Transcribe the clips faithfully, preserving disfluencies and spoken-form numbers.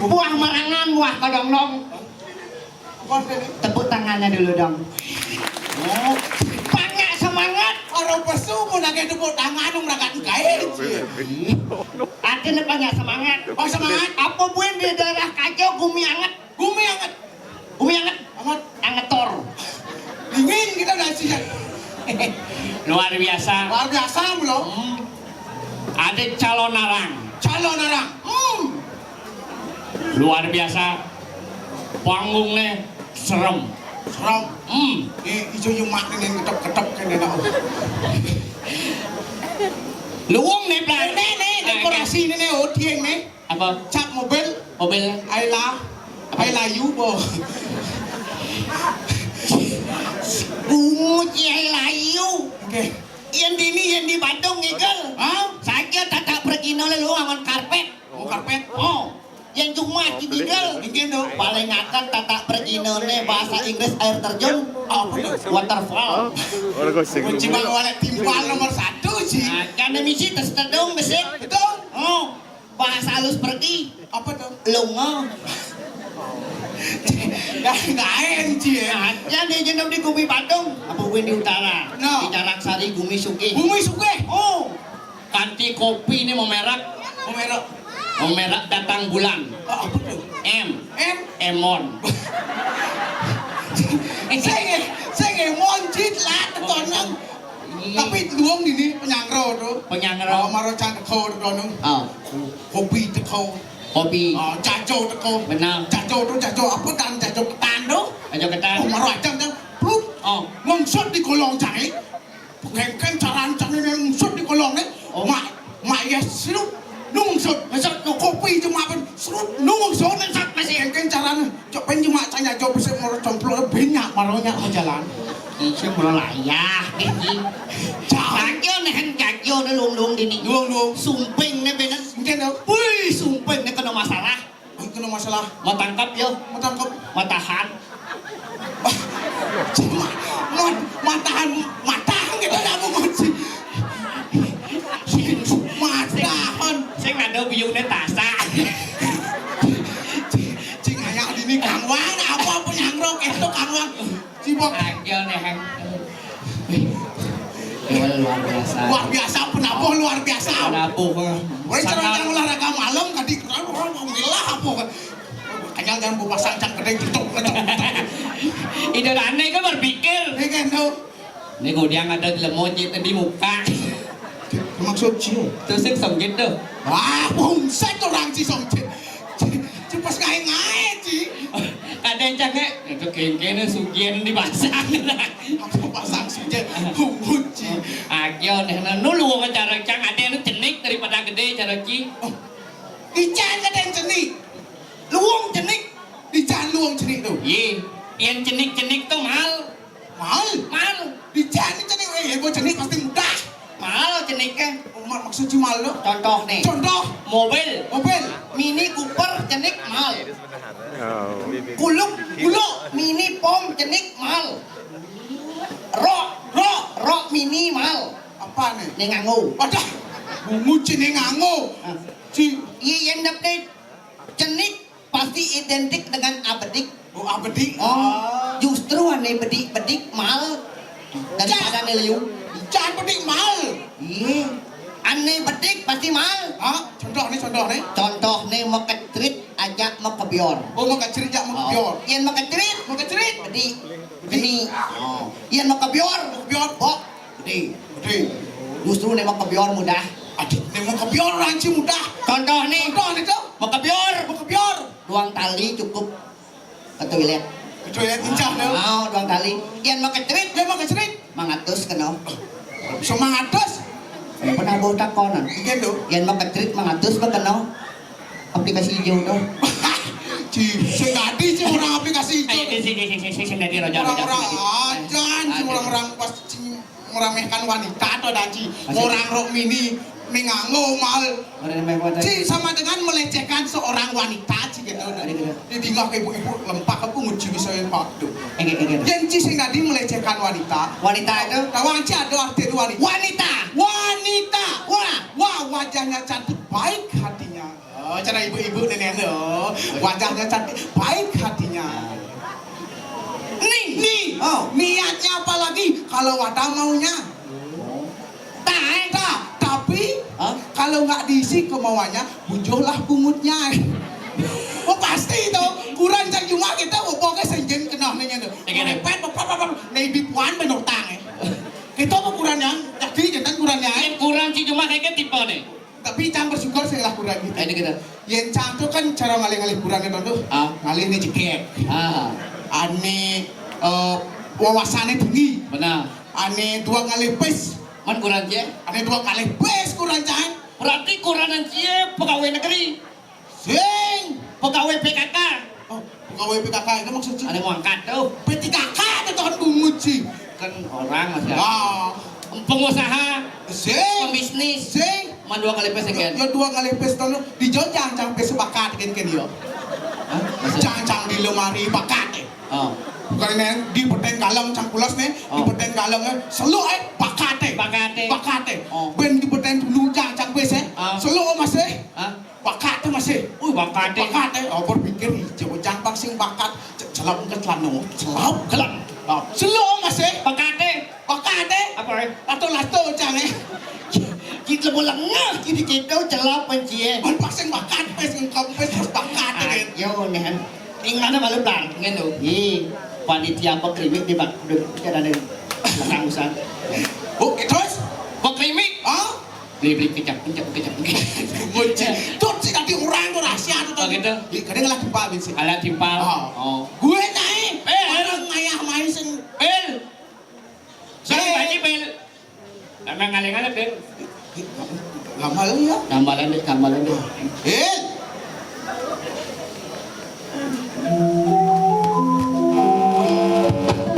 Buah marangan, buah kedondong. Tepuk tangannya dulu dong. Oh, banyak semangat. Orang pesu pun lagi tepuk tangan, orang rakan kain. Artinya banyak semangat. Oh, semangat. Apa buin di daerah Kajo, gumi anget? Gumi anget. Gumi anget. Amat. Angetor. Dingin kita udah sih. Luar biasa. Luar biasa belum? Hmm. Ada calon arang. Calon arang. Hmm. Luar biasa. Panggungnya serem. Serem. Hmm. Ini ijo yumak ini ketep-ketep kan enak. Luwung nih, Blan. Ini nih, dekorasi ini nih, oh, dia nih. Apa? Cap mobil. Mobil. Ayla. Ayla Yu, bo. Bungut ya Ayla Yu. Oke. Yang dini yang di Badung ngigel. Hah? Saja tatak pergino lu angon karpet. Oh, karpet. Oh. Yang cuma ngigel. Mungkin tuh. Paling akan tatak pergino nih bahasa Inggris air terjun. Apa tuh? Waterfall. Orang kosong. Kunci bang wallet timpal nomor satu sih. Nah, kan misi tes tedung besik. Betul. Oh. Bahasa halus pergi. Apa tuh? Lunga. Nggak, nggak enak, Ci, ya. Nah, yang di jeneng di Gumi Badung, apa gue di utara? No. Di Carangsari, Gumi Sugih. Gumi Sugih. Oh. Kanti kopi ini mau merek. Mau merek. Mau merek datang bulan. Oh, apa tuh? M. M? Emon. Saya, saya Emon, Cit, lah, tetonang. Tapi luwung dini penyangro tuh. Penyangro. Oh, maro cang teko tuh, nung. Oh. Kopi teko. Kopi. Oh, jajo teko. Benar. Jajo tuh, jajo apa dan jajo ketan tuh? Jajo ketan. Oh, maro aja tuh. Pluk. Oh. Ngungsut di kolong jahit. Kengkeng caran cang ini ngungsut di kolong nih. Oh. Mak, mak ya sirup. Nungsut. Ngungsut tuh. Kopi cuma apa? Serut. Nungsut. Ngungsut masih. Kengkeng caran. Cok pen cuma tanya jawab sih mau complok banyak maronya mau jalan. Iki mulai ya. Iki. Cak. Kagio neh, kagio neh luwung-luwung dini. Luwung-luwung. Sumping neh bener. Mungkin tuh. Wih, sumping neh kena masalah. Wih, kena masalah. Mau tangkap yo. Mau tangkap. Mau tahan. Cuma mau, mau tahan, mau tahan gitu dah mau kunci. Mau tahan. Sing ada biungnya tasa. Cing ayak dini Kang Wan, apa penyangro itu Kang Wan? Sibuk. Agil nih, Heng. Luar biasa. Luar biasa, penabuh luar biasa. Penabuh. Woi, cara yang olahraga malam tadi, orang mau ngilah apa? Kenyal jangan mau pasang cang kedai, cetok, cetok, cetok. Ide aneh kan berpikir. Ini kan tuh. Ini kemudian ada di lemon, di muka. Maksud Ci? Terus yang songkit tuh. Wah, bungset orang Ci songkit. Ci, Ci pas ngae-ngae, Ci. Kadang cangnya, itu kengkene sugian dipasang. Apa pasang sih, Ci? Bungut, Ci. Agio neh, nu luwung cara cang, ada nu cenik daripada gede cara Ci. Oh, di cang ada yang cenik. Luwung cenik. Di cang luwung cenik tuh. Iya, yang cenik-cenik tuh mahal. Mahal? Mahal. Di cang ini cenik, eh, ya, gua cenik pasti mudah. Mahal ceniknya. Oh, mak-, maksud Ci mahal lo? Contoh nih. Contoh? Mobil. Mobil. Mini Cooper cenik mahal. Oh. Kuluk, kuluk, mini pom cenik mahal. Rok, rok, rok mini mahal. Apa nih? Nih nganggo. Wadah, bungut Ci nih nganggo. Ah. Ci. Iya, yang dapet cenik pasti identik dengan abedik. Oh, abedik. Oh, justru ane bedik-bedik mahal daripada ane liu. Jangan bedik mahal. Iya. Ane bedik pasti mahal. Hah? Contoh nih, contoh nih. Contoh nih, mau kecrit aja mau kebior. Oh, mau kecrit aja mau kebior. Yang mau kecrit. Mau kecrit. Bedik. Bedik. Ini. Oh. Yang mau kebior. Kebior. Bok. Gede. Gede. Justru nih mau kebior mudah. Aduh, nih mau kebior ranci mudah. Contoh nih. Contoh nih, Cok. Mau kebior. Mau kebior. Duang tali cukup ke toilet. Ke toilet lincah, no? Oh, duang tali. Yang mau kecrit. Yang mau kecrit. Mangatus kena. Semangatus. Pernah bawa takonan. Iya, tuh. Yang mau kecrit mangatus apa kena? Aplikasi hijau tuh. Ci, sing tadi Ci orang aplikasi hijau. Ayo, sing, sing, sing, sing, sing, tadi rojo, rojo, orang-orang sing tadi. Ajan, Ci, aduh. Orang-orang pas Ci meramehkan wanita atau daji. Orang rok mini, mengango mal. Orang yang main Ci sama dengan melecehkan seorang wanita, Ci, gitu. Aduh, gitu. Di tinggal ke ibu-ibu lempak apa nguci bisa yang padu. Enggak, enggak. Dan Ci sing tadi melecehkan wanita. Wanita itu? Tahu Ci ada arti itu wanita? Wanita. Wanita. Wah. Wah, wajahnya cantik, baik hatinya. Oh, cara ibu-ibu nenek tuh. Wajahnya cantik, baik hatinya. Nih, nih, oh, niatnya apa lagi kalau ada maunya? Tae. Tah, tapi kalau nggak diisi kemauannya, bujuhlah bungutnya. Oh, pasti itu. Kuran cang cuma kita, oh, pokoknya senjen kenah nanya tuh. Iya, iya. Repet, pop, pop, pop, pop. Nih, bipuan bener tang, eh. Kita mau kuran yang, jadi jantan kuran yang, eh. Kuran cang cuma kayak tipe nih. Tapi cang bersyukur sih lah kuran gitu. Eh, ini kita. Yen cang tuh kan cara ngalih-ngalih kuran itu tuh. Ah. Ngalih nih jegek. Ah. Ane, eh, wawasannya tinggi. Benar. Ane dua ngalih pes. Man kuran cie? Ane dua ngalih pes kuran cang. Berarti kuran cie pegawai negeri. Sing. Pegawai P K K. Oh, pegawai P K K itu maksudnya? Ada mau angkat tuh. P tiga K itu tahun bungut sih. Kan orang masih ada. Ah. Pengusaha. Sing. Pembisnis. Sing. Man dua ngalih pes, ya, kan? Ya, dua ngalih pes tahun di jauh cang, cang pes bakat kan, kan, yo. Hah? Maksud? Cang, cang di lemari bakat, eh. Oh. Bukan ini, di peteng galeng cang pulas nih, di peteng galeng, eh, seluk, eh, bakat, eh. Bakat, eh. Bakat, eh. Oh. Ben di peteng dulu cang, cang pes, eh. Ah. Seluk masih. Hah? Bakat tuh masih. Wih, bakat, eh. Bakat, eh. Oh, berpikir, coba cang pang sing bakat. Ce-, celap ke celana, celap. Celap. Oh. Seluk masih. Bakat, eh. Bakat, eh. Apa, eh? Lato-lato cang, eh. Kita mau lengah, kita, kita celap pencie. Man pang sing bakat, pes ngkam, pes terus bakat, eh, kan? Ayo, nih. Ing mana malu blar, ngene lho. Ih, panitia pekrimik di bak, di, di, di belakang usan. Oh, terus? Pekrimik? Hah? Beli, beli, kejap, kejap, kejap, kejap. Kunci. Tuh, si tadi orang tuh rahasia tuh, tuh. Oh, gitu? Iya, kadang lah timpal, Bin, sih. Alah timpal. Oh. Oh. Gue naik. Eh, orang ngayah main sing. Bel. Saya tadi, Bel. Emang ngalih-ngalih, Bel. Gamal ya? Gambalan deh, gambalan deh. Eh.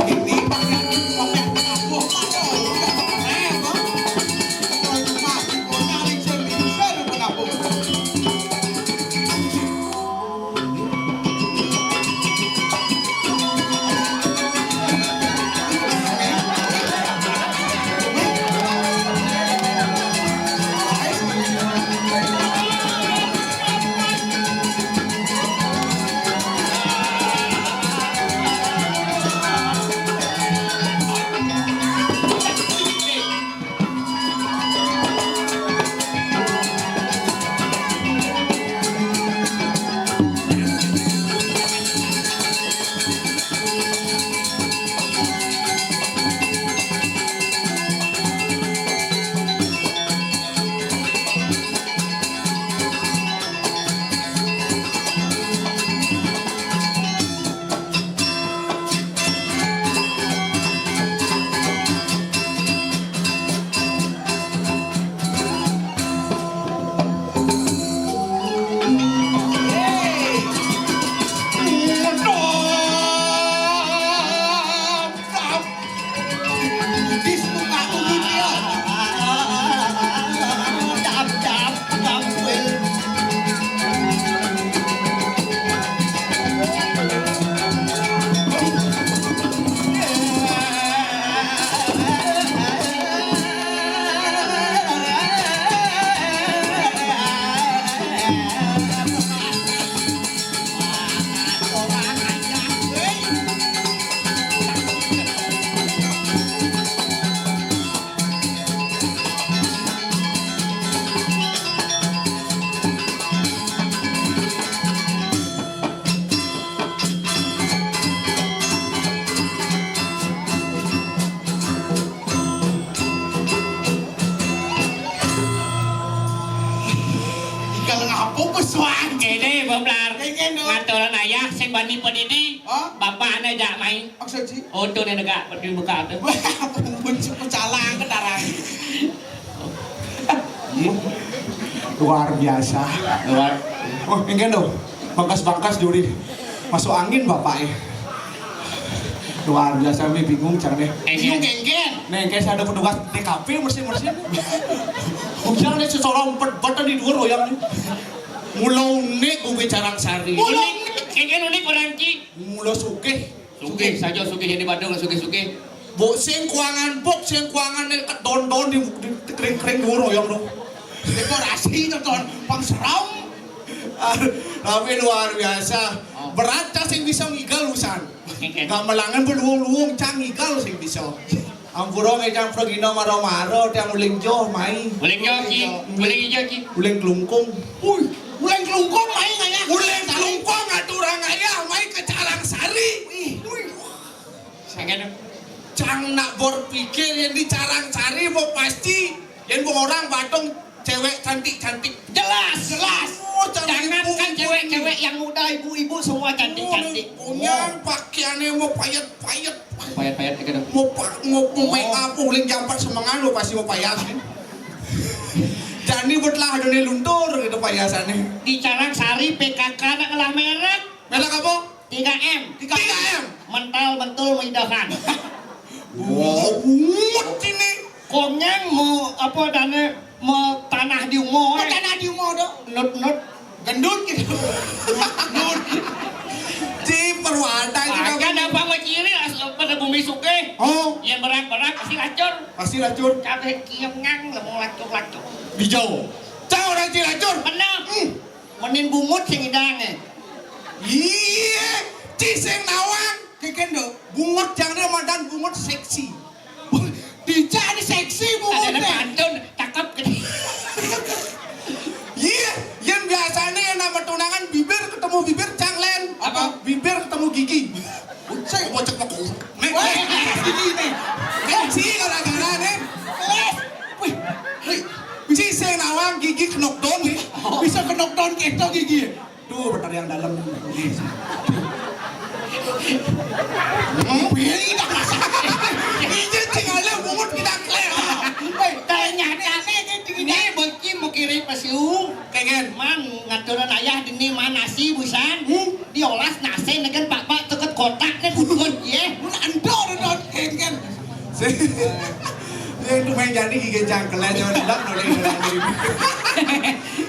Ini pakai, pakai, pakai, Ikan ngapung pesuan. Kene, Boblar. Kene, no. Ngaturan ayah sing bani pedidi. Hah? Bapakne jak main. Maksud sih? Untune negak, di muka tu. Wah, ampun, cuk, pecalang ke darah. Luar biasa. Luar. Oh, engke lho. Bangkas-bangkas juri. Masuk angin bapak ya. Luar biasa, mi bingung caranya. Engke. Bingung, engke. Nih, engke saya ada petugas T K P, mesti, mesti. Ujang nih sesorong pet-, pet di dua royang nih. Mula unik, Bumi Carang Sari. Mula unik, engke unik orang, Ci. Mula sugih. Sugih saja, sugih yang di Bandung, sugih-sugih. Buk sing kuangan, buk sing kuangan nek don-don di, di kering-kering dhuwur oyong to. Dekorasi to, Don. Pang serem. Tapi luar biasa. Berat cang sing bisa ngigel usan. Gamelangan beluung-luung cang ngigel sing bisa. Ampura nggih cang pragina mara-mara tiang uling joh mai. Uling joh, Ki. Uling ijo, Ki. Uling klungkung. Uy, uling klungkung mai ngayah. Uling klungkung aturang ngayah mai ke Carang Sari. Wih. Wih. Cang nak berpikir yang di Carang Sari mau pasti yang orang batung cewek cantik-cantik. Jelas, jelas. Oh, jangan ibu-ibu. Jangankan cewek-cewek, yang muda, ibu-ibu semua cantik-cantik. Oh, yang pakaiannya mau payet-payet. Payet-payet gitu. Mau pa-, mau, mau make up, uling jampat semangat lo pasti mau payas. Jadi buatlah dunia luntur gitu payasannya. Di Carang Sari P K K nak ngelah merek. Merek apa? Tiga M. Tiga M. Mental, mentul, meidahan. Wow, ini. Konyang mau apa dane mau tanah di umur. Mau tanah di umur tu. Nut-nut. Gendut gitu. Nut. Ci perwata itu. Ada apa mau ciri pada bumi suke. Oh. Yang berat-berat pasti lacur. Pasti lacur. Kabeh kiengang lemu lacur-lacur. Dijauh. Cau orang ci lacur. Benar. Hmm. Menin bungut sing idang eh. Iya, ci sing nawang. Keken do, bungut jangan madan bungut seksi. Dicak di seksi bungut. Ada pantun, cakep gitu. Iya, yang biasanya yang nama tunangan bibir ketemu bibir canglen. Apa? Bibir ketemu gigi. Saya bocok mau kau. Nek, nek, nek, sini nih. Nek, si gara-gara nih. Wih, wih. Ci sing nawang gigi knockdown nih. Bisa knockdown kita gigi. Tuh, bener yang dalam. Iya, tinggalnya bungut kita klep. Woi, tanya aneh-aneh ini. Ini bocil mau kiri pasiu. Kengen. Man, ngaturan ayah dini man nasi busan. Hmm? Diolas nasi dengan pak-pak teket kotak nih bubur, ya. Mun andor, andor, kengen. Saya itu main jadi gigi jangkelan, jangan bilang, boleh, boleh, boleh.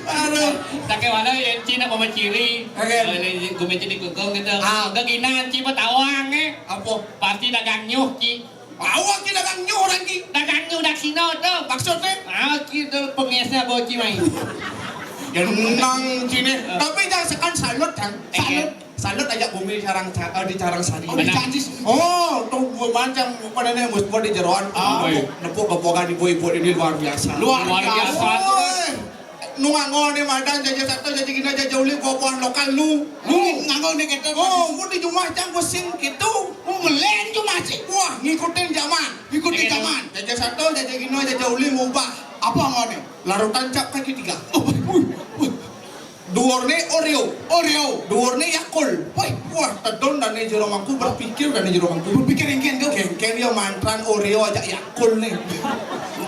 Aduh. Take mana yang Cina pama ciri. Oke. Kalau ini gue main jadi kekong gitu. Ah. Enggak gina, Ci, mau tawang, eh. Apa? Pasti dagang nyuh, Ci. Bawa Ci dagang nyuh orang, Ci. Dagang nyuh dak sino tuh. Maksudnya? Ah, Ci tuh pengesnya bawa Ci main. Yang menang Cina. Tapi jangan sekan salut, kan? Eh. Salut. Salut aja bumi Carang Sa-, eh, di Carang Sari. Oh, di Benar. Cancis. Oh, tuh gue mancang, apa namanya, mus-, di jeroan. Ah. Nepuk, nepuk kepokan ibu-ibu ini luar biasa. Luar Luar biasa. biasa. Oi. Nu nganggo nih madan jaja satu, jaja gina, jaja uli, buah-buahan lokal lu. Lu nganggo nih kita. Oh, mun di rumah cang pusing gitu. Mau melen cuma sih. Wah, ngikutin zaman. Ngikutin Iya. zaman. Jaja satu, jaja gina, jaja uli, ngubah. Apa mau nih? Larutan cap kaki tiga. Oh, wih, wih. Duurne Oreo. Oreo. Duurne Yakult. Woi, wah, tedon dane jero mangku berpikir dane jero mangku. Berpikir engken tuh. Engken ya mantran Oreo aja Yakult nih.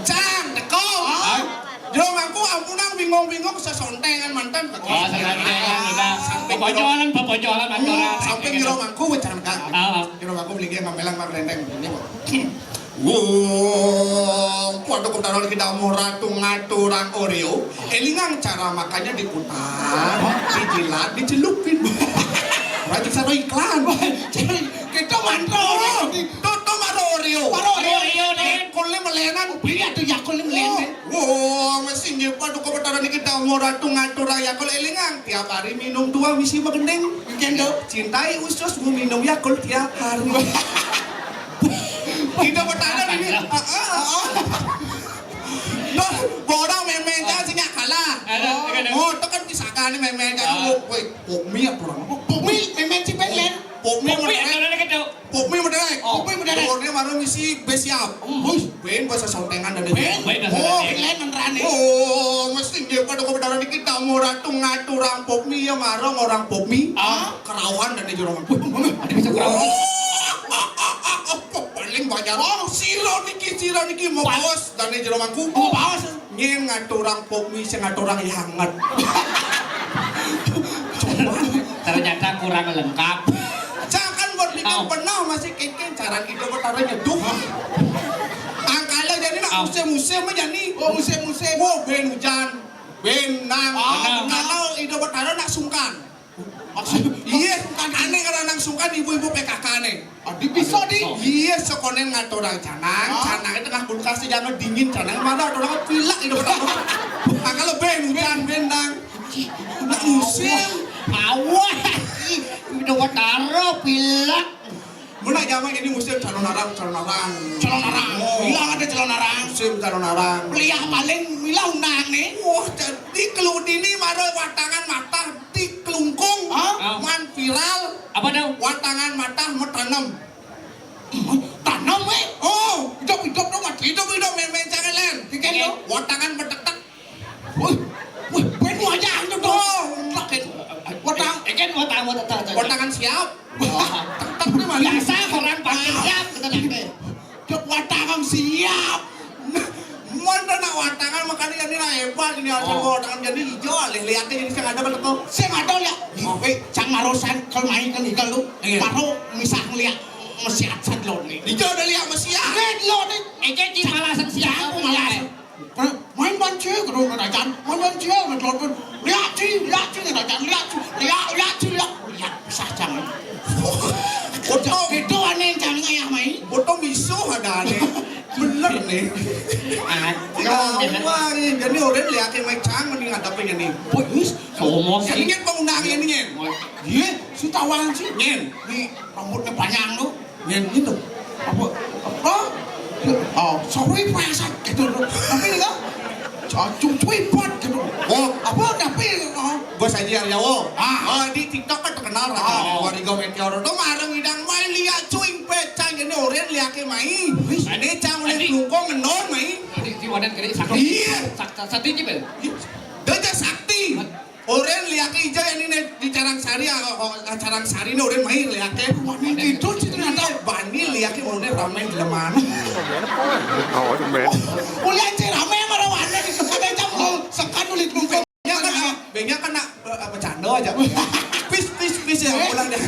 Cang, teko. Hah? Jero mangku ampunang bingung-bingung sesontengan mantan teko. Oh, sesontengan, udah. Sampai Pepojolan, pepojolan, Hmm, aturan. sampai jero mangku wecan, Kak. Ah. Jero mangku beli dia mamelang mang rendeng ini kok. Wong, waduh, kok taruh kita mau ratu ngaturang Oreo. Elingang cara makannya diputar, dijilat, dicelupin. Rajin satu iklan. Kita mantau. Oh, tuh, tuh, maro Oreo. Maro Oreo. Oreo, deh. Kulnya melenan. Iya tuh, Yakulnya melenan. Wah, mesti nyepa tuh kok taruh kita mau ratu ngaturang Yakult elingang. Tiap hari minum dua misi magendeng. Kendo. Cintai usus, gue minum Yakult tiap hari. Kita bertahan ini. Heeh, heeh. Tuh, borang memen jangan sing kalah. Ada, ada. Oh, itu kan pisahkan nih memen jangan. Ah. Woi, pokmi ya kurang apa? Pokmi, memen si Pokmi. Pokmi Pokmi, menarik. Ada, ada, ada. Pokmi menarik. Oh. Pokmi menarik. Borangnya baru misi besiap. Hmm. Bus. Ben bahasa sontengan dan Ben, Ben, oh, lain menerani. Oh, mesti dia pada kebenaran kita mau ratu ngaturang pokmi ya marong orang pokmi. Ah. Kerawan dan jero mangku. Ada bisa kerawan. Paling banyak. Oh, siro niki, siro niki mau Pas. Bawas dan jero mangku. Mau bawas. Nyen ngaturang pokmi sing ngaturang ya hangat. Ternyata kurang lengkap. Jangan buat bikin Oh. Pernah masih kengkeng cara kita bertaruh nyeduh. Angkala jadi nak Oh. Musim-musim aja nih. Oh, musim-musim. Wah, ben hujan, ben nang. Oh. Benar. Kalau itu bertaruh nak sungkan. Maksud Iya, aneh karena nang sungkan ibu-ibu P K K nih. Oh, di bisa di. Iya, sekonen ngaturang canang, Ah. Canang itu tengah kulkas di jangan dingin, canang mana ada orang pilek itu. Nah, kalau ben hujan, ben nang. Musim. Awah. Udah watara pilek. Mun jaman ini musim calonarang, calonarang. Calonarang. Oh. Bilang ada calonarang. Musim calonarang. Beliah paling mila undang nih. Wah, jadi keludini mara watangan matah di Klungkung. Hah? Man viral. Apa tuh? Watangan matah matanem. Tanem, eh? Oh, hidup-hidup dong, mati hidup-hidup, main-main jangan, Len. Bikin lo. Watangan metek-tek. Wih, wih, ben wajah itu dong. Oh. Watang. Eh, kan watang, watang, watang. Watangan siap. Oh. Tek-tek ni mana? Biasa orang pakai siap, kata nanti. Dek watangan siap. Mun nak watangan makanya ini lah hebat ini asal. Oh. Watangan jadi hijau, alih lihatnya ini sing ada kan tuh. Sing ada lihat. Oh. Eh, cang marosan kalau main kan ikan lu. Iya. Baru misah ngeliat mesiat sadlon nih. Hijau udah lihat mesiat. Lihat lo nih. Eh, jadi malasan siap, aku malasan. Main banci, kedua kerajaan, main banci, kedua pun. Lihat sih, lihat sih, kerajaan, lihat sih, lihat, lihat sih, lihat. Lihat, bisa jangan. Foto. Itu aneh, jangan ayah main. Foto misuh ada aneh. Bener nih. Aduh, apa nih? Jadi orang lihat kayak main cang, mending ada pengen nih. Wih, somo sih. Ini kan pengundangnya nih, Nyen. Iya, si tawang sih. Nyen. Di rambutnya panjang tuh. Nyen gitu. Apa? Apa? Oh, sorry, Pak, gitu. Tapi ini kan, cacung cuipat gitu. Oh. Apa, tapi, oh. Bos Haji Aryawo. Ah. Oh, di TikTok kan terkenal lah. Oh. Wariga Meteor. Tuh marang idang main lihat cuing pecah jadi orang lihat ke main. Wih. Ini cang oleh kelungkung ngenon main. Di, di wadah gede sakti. Iya. Sakti, sakti gitu. Gajah sakti. Oren liake ija ini ne di Carang Sari, ah, oh, ah, Carang Sari ne oren main liake. Wah, ini gitu sih ternyata. Bani liake mau ne ramen di leman. Oh, demen. Kuliah cek rame marang wane di tempat aja mau sekan ulit mungkin. Ya kan, ah, banyak kan nak, eh, bercanda aja. Pis, pis, pis ya, pulang deh.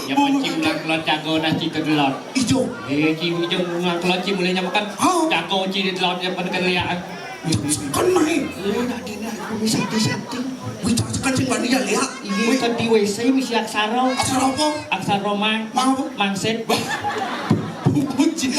Ya, pancing ulang keluar jago nasi kedelot. Ijo. Eh, ci ijo ulang keluar ci mulai nyamakan. Hah? Jago ci delot yang pada keliaan. Kan main. Iya, nak dina aku bisa di setting. Wih, jangan kan sing bani ya, lihat. Iya, kan di W C misi aksara. Aksara apa? Aksara mang. Mang apa? Mangsit. Mangsit.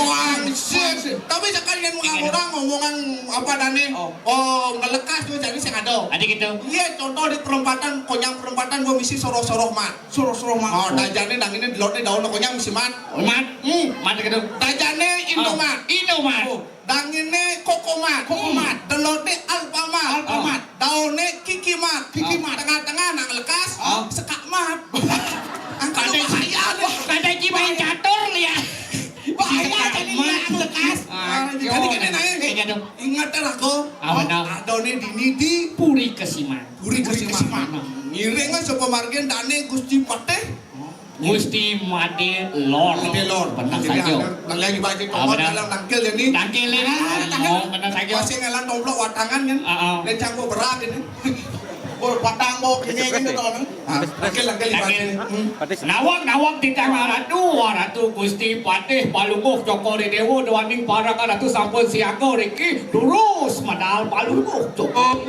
Tapi sekalian ngomong orang, ngomongan apa dane? Oh. Oh, ngelekas tuh jadi sing ada. Ada gitu. Iya, contoh di perempatan, konyang perempatan gua misi soroh-soroh mat. Soroh-soroh mat. Oh, dajane nang ini delotne daun konyang misi mat. Oh, mat. Hmm. Mat gitu. Dajane Indomat. Oh, Indomat. Oh. Dangine Kokomat. Kokomat. Hmm. Delote Alfamart. Alfamart. Daune Kikimat. Kikimat. Tengah-tengah nang lekas, ah, Sekakmat. Angkat bahaya nih. Kada ci main catur ya. Bahaya jadi nang lekas. Ah, jadi kene nae. Iya dong. Ingat ya, Rago. Ah, benar. Adone dini di Puri Kesiman. Puri Kesiman. Ngiring aja pemargian dane Gusti Patih. Gusti Made Lor. Made Lor. Benar saja. Lagi baca komor dalam tangkil jadi. Tangkil ini. Oh, benar saja. Masih ngelan tomplok watangan kan. Heeh. Dan cangkok berat ini. Bol batang bol kene gitu to. Ah, tangkil, tangkil, tangkil. Hmm. Nawak, nawak titah maratu, waratu Gusti Patih Palungguh Cokor Dewa doaning para karatu sampun siaga riki durus medal Palungguh Cokor.